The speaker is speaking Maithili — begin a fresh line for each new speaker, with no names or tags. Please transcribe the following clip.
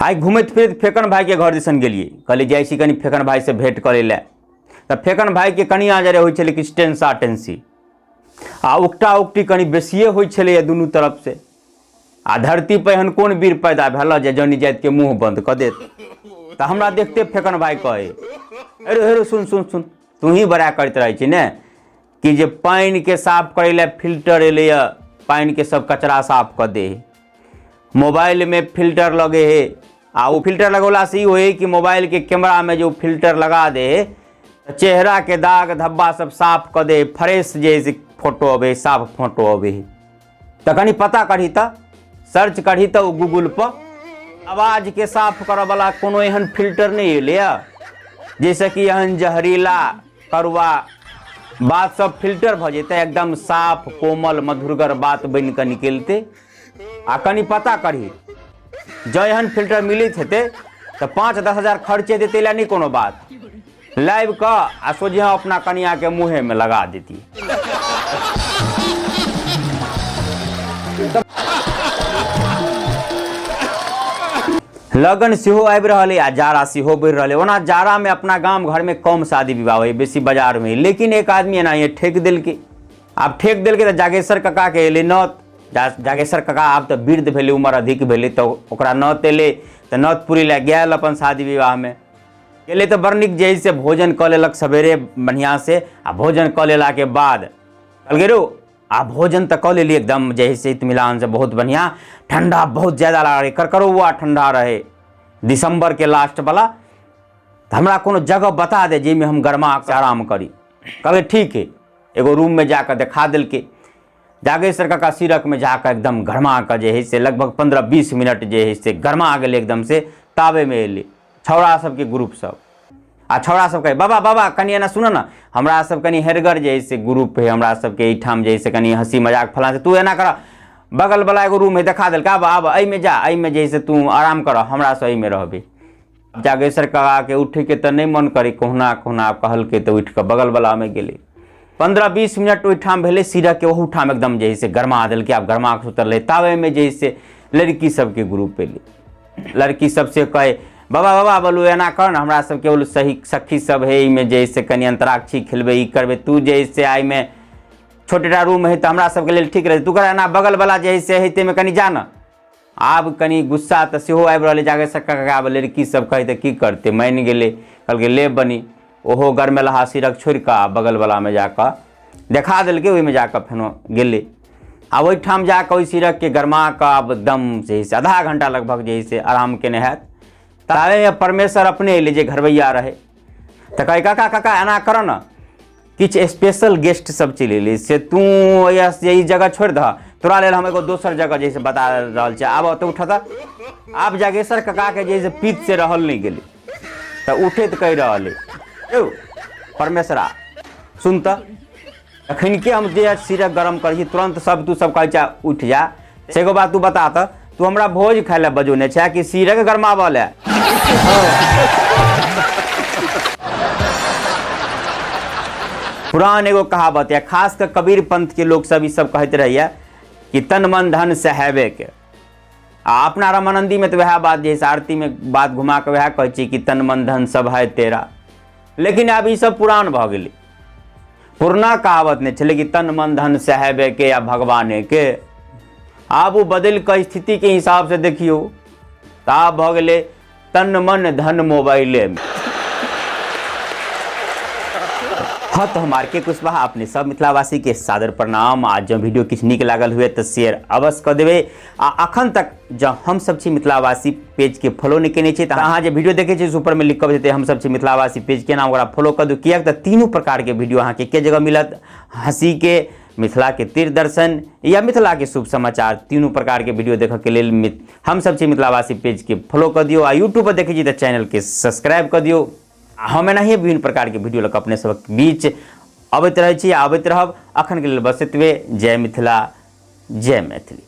आइ घुमैत फिरैत फेकन भाइके घर दिसन गेलियै, कहलियै जाइ छी कनि फेकन भाइसँ भेँट करै लए। तऽ फेकन भाइके कनिआँ जरे होइ छलै किछु टेंसा टेंसी आ उकटा उकटी कनि बेसिए होइ छलैए दुनू तरफसँ। आ धरती पर एहन कोन वीर पैदा भेल जे जनी जातिके मुँह बंद कऽ देत। तऽ हमरा देखते फेकन भाइ कहै, हेरो हेरो सुन सुन सुन, तू ही बड़ा करैत रहै छी ने कि जे पानिके साफ करै लए फिल्टर एलैए, पानिके सब कचरा साफ कऽ दे है, मोबाइलमे फिल्टर लगे है आ ओ फिल्टर लगौलासँ ई होइ है कि मोबाइलके कैमरामे जे ओ फिल्टर लगा दे है तऽ चेहराके दाग धब्बा सब साफ कऽ दे है, फ्रेश जे है से फोटो अबै है, साफ फोटो अबै है। तऽ कनि पता करही तऽ सर्च करही तऽ ओ गूगल पर आवाजके साफ करऽवला कोनो एहन फिल्टर नहि एलैए जाहिसँ कि एहन जहरीला करुआ बात सब फिल्टर भऽ जेतै, एकदम साफ कोमल मधुरगर बात बनि कऽ निकलतै। आ कनि पता करही जँ एहन फिल्टर मिलैत हेतै तऽ 5-10 हजार खर्च हेतै ताहि लए नहि कोनो बात, लाबि कऽ आ सोझे अपना कनियाके मुँहेमे लगा देती। लगन सेहो आबि रहल अइ आ जाड़ा सेहो बढ़ि रहल अइ। ओना जाड़ामे अपना गाम घरमे कम शादी विवाह होइ, बेसी बाजारमे, लेकिन एक आदमी एनाहिए ठकि देलकै। आब ठकि देलकै तऽ जागेश्वर काकाके एलै नौत। जागेश्वर काका आब तऽ वृद्ध भेलै, उमर अधिक भेलै, तऽ ओकरा नौत एलै तऽ नौत पुरै लए गेल अपन शादी विवाहमे गेलै। तऽ बड़ नीक जे है से भोजन कऽ लेलक सवेरे बढ़िआँसँ। आ भोजन कऽ लेलाके बाद कहलकै रौ आ भोजन तऽ कऽ लेली एकदम जे है से इत्मीनानसँ, बहुत बढ़िआँ, ठण्डा बहुत ज्यादा लागल रहै, करकरौआ ठण्डा रहै दिसम्बरके लास्टवला, तऽ हमरा कोनो जगह बता दे जाहिमे हम गरमा कऽ आराम करी। कहलकै ठीक है, एगो रूममे जाकऽ देखा देलकै। जागेश्वर काका सीरकमे जाकऽ एकदम गरमा कऽ जे है से लगभग 15-20 मिनट जे है से गरमा गेलै एकदम से। ताबेमे एलै छौड़ा सबके ग्रुप सब आ छौड़ा सब कहै बाबा बाबा कनि एना सुनऽ ने, हमरा सब कनि हेरगर जे है से ग्रुप है, हमरा सबके एहिठाम जे है से कनि हँसी मजाक फलाँ से, तू एना कर बगलवला एगो रूम है देखा देलकै, आब आब एहिमे जा, एहिमे जे है से तू आराम कर, हमरा सब एहिमे रहबै। जागेश्वर काकाके उठैके तऽ नहि मन करै, कहुना कहुना कहलकै तऽ उठि कऽ बगलवलामे गेलै। 15-20 मिनट ओहिठाम भेलै सीरकके, ओहूठाम एकदम जे है से गरमा देलकै। आब गरमा कऽ सुतल रहै ताबेमे जे है से लड़की सबके ग्रुप एलै। लड़की सबसे कहै बाबा बाबा बोलू एना कर ने, हमरा सबके बोलू सही सखी सब है एहिमे जे है से कनि अंतराक्षी खेलबै ई करबै, तू जे है से एहिमे छोटेटा रूम है तऽ हमरा सबके लेल ठीक रहै, तू कर एना बगलवला जे है से है ताहिमे कनि जा ने। आब कनि गुस्सा तऽ सेहो आबि रहलै जागेश्वर काका, आब लड़की सब कहै तऽ की करतै, मानि गेलै, कहलकै ले बनी। ओहो गरमेलहा सिरक छोड़ि कऽ आ बगलवलामे जाकऽ देखा देलकै, ओहिमे जाकऽ फेनो गेलै। आ ओहिठाम जाकऽ ओहि सिरकके गरमा कऽ आब एकदम जे है से आधा घंटा लगभग जे है से आराम केने हैत। ताबेमे परमेश्वर अपने अयलै जे घरबैया रहै, तऽ कहै काका काका एना करऽ ने, किछु स्पेशल गेस्ट सब चलि एलै से तू से ई जगह छोड़ि दह, तोरा लेल हम एगो दोसर जगह जे से बता रहल छी, आब ओतऽ उठऽ। तऽ आब जागेश्वर काकाके जे से पीत से रहल नहि गेलै तऽ उठैत कहि रहल अइ यौ परमेश्वरा सुन तऽ, एखन के हम जे सिरक गरम करै छी तुरन्त सब तू सब कहै छै उठि जा, से एगो बात तू बता तऽ, तू हमरा भोज खाय लए बजौने छै कि सिरक गरमाबऽ लए? पुरान एगो कहावत यऽ, खास कऽ कबीर पंथ के लोक सब ई सब कहैत रहैया कि तन मन धन सहेबे के। आ अपना रामानंदी में तऽ वएह बात जे है आरती में बात घुमा कऽ वएह कहै छी कि तन मन धन सब है तेरा, लेकिन आब ई सब पुरान भऽ गेलै। पुरना कहावत नहि छलै कि तन मन धन सहेबे के या भगवाने के, आब ओ बदलि कऽ स्थितिके हिसाबसँ देखियौ तऽ आब भऽ गेलै तन मन धन मोबाइलेमे। हाँ तो हम आर के कुशवाहा अपने सब मिथिलावासी के सादर प्रणाम। आज जँ वीडियो किछु नीक लागल हुए तऽ शेयर अवश्य कऽ देबै। आ अखन तक जँ हम सब छी मिथिलावासी पेज के फॉलो नहि केने छी तऽ अहाँ जे वीडियो देखै छी ऊपर में लिख कऽ देतै हम सब छी मिथिलावासी पेज के नाम, ओकरा फॉलो कऽ दू, किएक तऽ तीनू प्रकार के वीडियो अहाँके एके जगह मिलत, हँसी के, मिथिला के तीर्थ दर्शन या मिथिला के शुभ समाचार, तीनू प्रकार के वीडियो देखऽ के लेल हम सब छी मिथिलावासी पेज के फॉलो कऽ दियौ। आ यूट्यूब पर देखै छी तऽ चैनल के सब्सक्राइब कऽ दियौ। आ हम एनाहिए विभिन्न प्रकार के वीडियो लऽ कऽ अपने सबक बीच अबैत रहै छी, आबैत रहब। अखन के लेल बस एतबे। जय मिथिला, जय मैथिली।